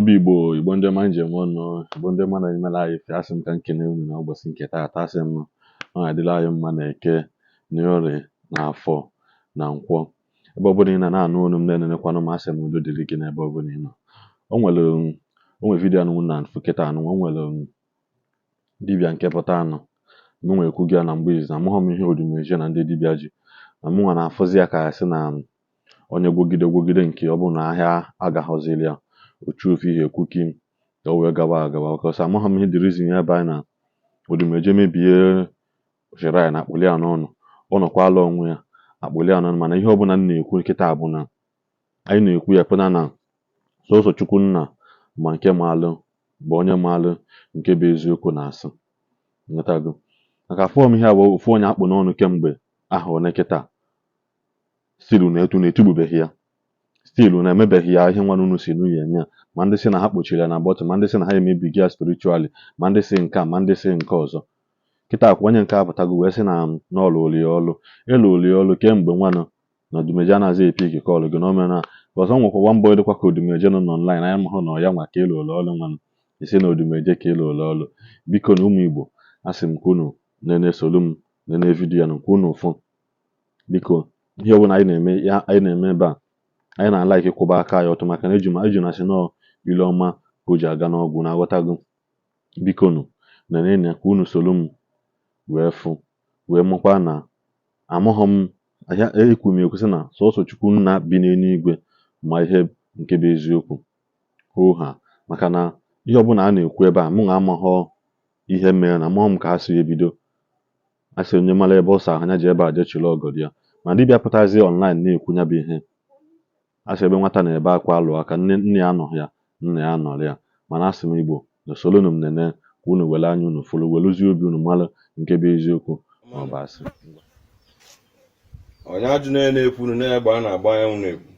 Bụ Igbo, Igbo ndị ọma njem ọnụ, Igbo ndị ọma na-emela anyị ife, asị m ka m kene unu na ụbọchị nke taata. Asị m na ọ ga-adịla anyị mma na Eke, na Orie, na Afọ, na Nkwọ. Ebe ọbụla ị nọ na-anụ olu m, na-enenekwanụ m, asị m udo dịrị gị n'ebe ọbụla ị nọ. O nwere video anụ na mfu kịta anụ, o nwere dibịa nke pụta anụ m nwere ekwu gị ya na mgbe izizi amụghọ m ihe odumeje na ndị dibịa ji na mụnwa na-afụzi ya ka ya sị na onye gwogide gwogide nke ọ bụrụ na ahịa agaghọzili ya ochu ofu ihe ekwuki ka o wee gawa agawa, because amaghị m ihe the reason ya ebe anyị na odumeje mebie shrine na akpụli ya n'ọnụ, ọ nọkwala onwe ya akpụli ya n'ọnụ. Mana ihe ọbụla m na-ekwu kịta bụ na anyị na-ekwu ya pụta na sọsọ Chukwu nna ma nke maalụ bụ onye maalụ nke bụ eziokwu na asị nghọtago, maka afọ m ihe a bụ ofu onye akpụ n'ọnụ kemgbe aha one kịta still na etu na-etugbubeghị ya, still na-emebeghị ya ihe nwa unu si n'uyi eme ya. Ma ndị sị na ha kpochiri ya na bọtụ, ma ndị sị na ha emebigo ya spiritually, ma ndị sị nke a, ma ndị sị nke ọzọ. Kịta akwa onye nke apụtago wee sị na na ọlụlụ ya ọlụ, elụlụ ya ọlụ kemgbe nwanụ na odumeje anaghịzi e-pick call gị na o mere ọzọ. Nwekwa one boy dịkwa ka odumeje nọ n'online anya mahụ na ọ ya nwa ka elụlụ ọlụ nwanụ isi na odumeje ka elụlụ ọlụ. Biko na ụmụ Igbo, asị m ka unu nene, solu m nene video ya na nke unu fụ. Biko, ihe ọbụla anyị na-eme ya, anyị na-eme ebe a, anyị na-ala ike kwụba aka ya ọtọ, maka na eji eji na asị nọọ ilu ọma ka o ji aga n'ọgwụ na-aghọtago. Biko nụ nenene ya ka unu solu m wee fụ wee mụkwa na amụghọ m ahịa ekwu m ekwu sị na sọsọ Chukwu nna bi n'eluigwe ma ihe nke bụ eziokwu hoo ha, maka na ihe ọbụla a na-ekwu ebe a, mụ na amaghọ ihe mere na amaghọ m ka ha si ebido. A sị onye mara ebe ọ sa ahụ ya ji ebe a jee chịrị ọgọdọ ya. Ma dibịa pụtazie online na-ekwu ya bụ ihe a sị ebe nwata na-ebe akwa alụ aka nne nne ya anọghị ya, nna ya anọrọ ya. Mana asị m Igbo na solunu m nene ka unu were anya unu fụrụ, weluzie obi unu malụ nke bụ eziokwu ma ọ bụ asị. Onye ajụ na-ekwuru na-egbe a na-agba anyanwụ na-ekwu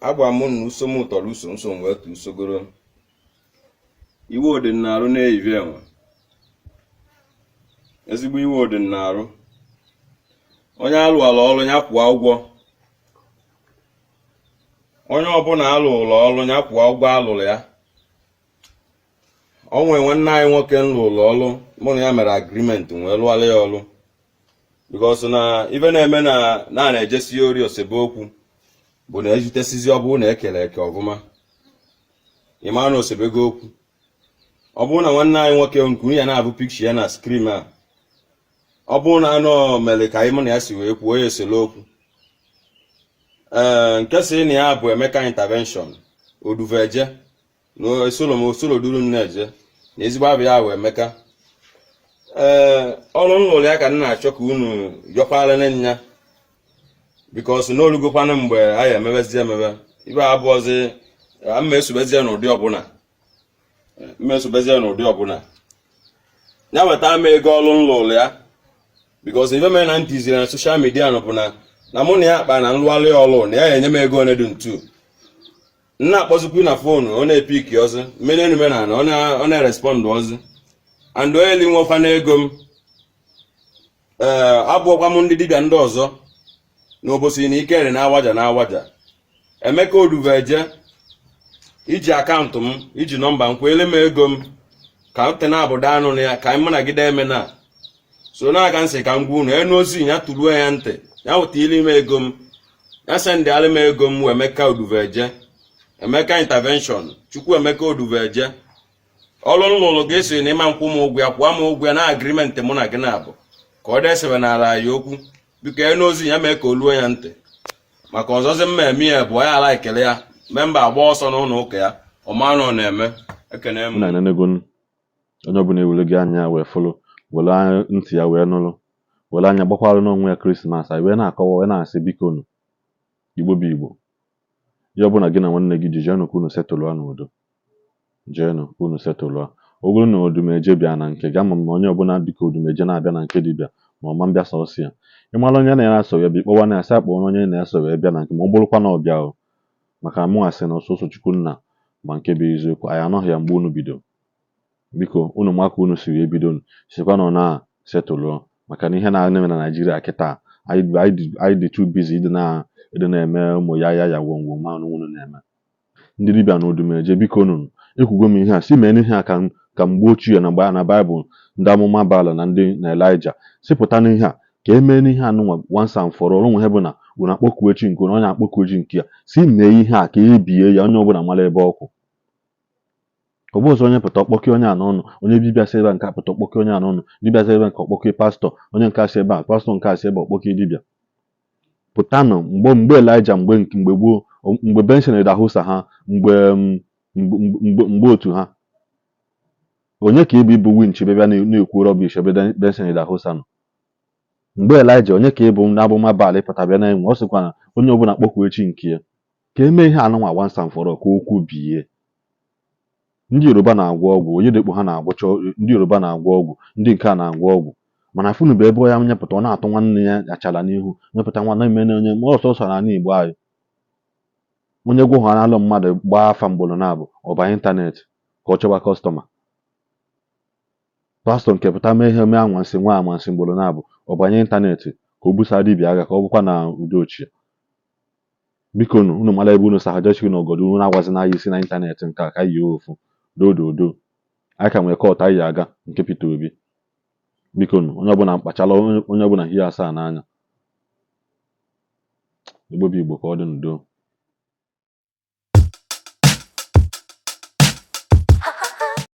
agwa m na uso m tọrọ uso nso m wee tụ usogoro iwe odịnarụ na-eyivi enwe ezigbo iwe odịnarụ. Onye alụala ọrụ ya kwụọ ụgwọ, onye ọbụla alụrụ ọrụ ya kwụọ ụgwọ alụrụ ya. O nwee nwanne anyị nwoke m lụrụ ọrụ, mụ na ya mere agreement wee lụọla ya ọrụ, because na ife na-eme na na na-ejesi ori osebe okwu bụ na ejutesizi. Ọ bụrụ na ekere eke ọfụma, ị mara na osebego okwu. Ọ bụrụ na nwanne anyị nwoke nke ya na-abụ picture ya na screen a, ọ bụrụ na anọ mere ka anyị mụ na ya si wee kwuo ya esele okwu. Ee, nke si na ya bụ Emeka Intervention Oduveje na esolo m osolo duru m na-eje na ezigbo abụ ya bụ Emeka. Ee, ọrụ m lụrụ ya ka m na-achọ ka unu yọkwara nya, because n'olugokwanụ mgbe anyị emebezi emebe ibe abụọzi mma esobezie n'ụdị ọbụla, mma esobezie n'ụdị ọbụla ya weta m ego ọrụ m lụrụ ya, because ife mere na ntị ziri na social media nọ bụ na na mụ na ya akpa na nlụgharị ya ọrụ na ya enye m ego one dị ntu. Nna akpọzikwu na phone, ọ na-e-pick ọzọ mmene enume na ọ na-e-respond ọzọ, and onye li nwekwa n'ego m. Ee, abụọkwa m ndị dibịa ndị ọzọ na obosi na ikere na awaja na awaja. Emeka Oduveje, iji account m, iji number m kwele m ego m ka ntị na-abụda anụ na ya ka anyị mụ na gị eme na so na-aka nsị ka m gwa unu enu ozi ya tụruo ya ntị, ya wụta ilu ime ego m, ya sendịalụ m ego m. Emeka Oduveje, Emeka Intervention, Chukwu Emeka Oduveje, ọrụ m lụrụ gị si na ịma nkwụ m ụgwọ ya, kwụọ m ụgwọ ya na agreement mụ na gị na-abụ ka ọ desebe n'ala ya okwu. Biko, enu ozi ya mee ka o luo ya ntị, maka ọzọzi mma eme ya bụ ya ala ekele ya member agba ọsọ n'ụlọ ụka ya ọma na ọ na-eme ekene m. Unu enenego, onye ọbụla ewere gị anya wee fụlụ, were ntị ya wee nụrụ, were anya gbakwara n'onwe ya Christmas. Anyị wee na-akọwa wee na-asị, biko nụ, Igbo bụ Igbo, ihe ọbụla gị na nwanne gị ji, jeenụ ka unu setụlụa n'udo, jeenụ ka unu setụlụa. Ọ bụrụ na odumeje bịa na nke gị, ama m na onye ọbụla dịka odumeje na-abịa na nke dibịa ma ọma mbịa sọsọ ya. Ịmara onye na-eso ya bịa, ịkpọwa na ya sị akpọ onye na-eso wee bịa na nke ma ọ bụrụkwa na ọ bịa o, maka mụ asị na ọsọsọ Chukwu nna ma nke bụ eziokwu. Anyị anọghị ya mgbe unu bido. Biko, unu ma ka unu si wee bido, sikwa na ọ na setụlụọ, maka na ihe na-eme na Naịjirịa kịta, anyị dị too busy ịdị na ịdị na-eme ụmụ ya ya ya gwongwo ma unu na-eme. Ndị dibịa na Odumeje, biko nụnụ, ekwugo m ihe a si mee n'ihe a ka mgbe ochie na mgbe a na Baịbụl, ndị amụma Baala na ndị na Elaịja si pụta n'ihe a ka e mee n'ihe anụnwa once and for all. Onwe ha bụ na unu akpọkuo chi nke unu, onye akpọkuo chi nke ya, si mee ihe a ka e bie ya, onye ọbụla mara ebe ọkwụ. Ọ bụ ọzọ onye pụta ọkpọke onye a n'ọnụ, onye dibịa si ebe a nke a pụta ọkpọke onye a n'ọnụ, dibịa si ebe a nke ọkpọke pastọ, onye nke a si ebe a pastọ, nke a si ebe a ọkpọke dibịa. Pụtanụ mgbe Elaịja, mgbe gboo, mgbe Benson Idahosa ha, mgbe otu ha, onye ka ịbụ ịbụ winch bịa na-ekwu rubbish ebe Benson Idahosa nọ? Mgbe Elaịja, onye ka ịbụ na-abụma Baal ịpụta bịa na-enwe? Ọ sịkwa na onye ọbụla kpọkwuo chi nke ya ka e mee ihe anụnwa once and for all, ka okwu bie. Ndị Yoruba na-agwọ ọgwụ, Oyedepo ha na-agwọcha. Ndị Yoruba na-agwọ ọgwụ, ndị nke a na-agwọ ọgwụ, mana funu bụ ebe ya nyepụta, ọ na-atụ nwanne ya achala n'ihu, nyepụta nwanne eme na onye ma ọsọsọ n'ala Igbo anyị, onye gwụgharalụ mmadụ gbaa afa mgboro na-abụ ọba ịntanetị ka ọ chọba customer. Pastọ nke pụta mee ihe mee anwansị nwa amansị mgboro na-abụ ọbanye ịntanetị ka o busa dibịa agha, ka ọ bụkwa na udochie. Biko nụ, unu mara ebe unu sahajechi na ọgọdọ unu na-agwazina anyị isi na ịntanetị nke a ka anyị yie ofu dododo. Anyị ka nwere court anyị aga nke Peter Obi. Biko nụ, onye ọbụla kpachala, onye ọbụla hie asaa n'anya. Igbo bụ Igbo, ka ọ dị n'udo.